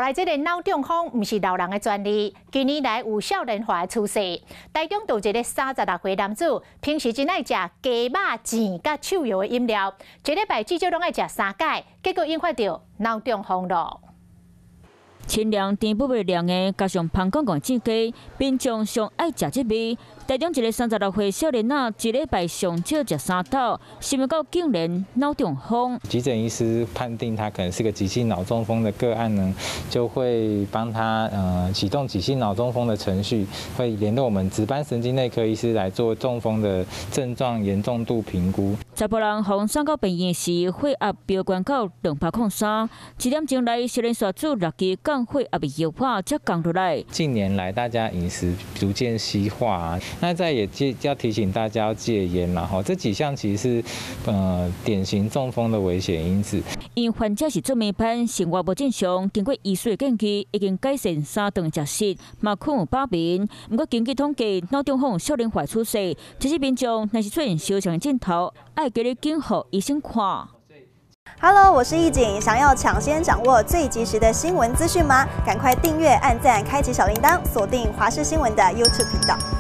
來這个腦中風毋是老人的專利，近年來有少年化的趨勢。台中有一个36歲男子，平時真愛食雞肉醬佮手搖的飲料，一禮拜至少攏愛食三擺，結果引發著腦中風囉。清涼甜不袂涼的，加上芳公公煎雞，民眾上愛食這味。台中一个36歲少年仔，一禮拜上少食三斗，想袂到竟然腦中風。急診醫師判定他可能是個急性腦中風的個案呢，就會幫他啟動急性腦中風的程序，會聯絡我們值班神經內科醫師來做中風的症狀嚴重度評估。查埔人予送到病院時，血壓飆懸到203，一點鐘內少年煞注六支降血壓的藥丸才降落來。近年來大家飲食逐漸西化，那再也戒要提醒大家要戒菸啦，吼，這幾項其實是典型中風的危險因子。因患者是做暝班，生活無正常，經過醫師的建議，已經改善三頓食食，嘛睏有飽眠。毋過根據統計，腦中風少年化趨勢，這些民眾若是出現相像的症頭，愛記得緊予醫生看。 Hello，我是易景，想要搶先掌握最及時的新聞資訊嗎？趕快訂閱、按讚、開啟小鈴鐺，鎖定華視新聞的 YouTube 頻道。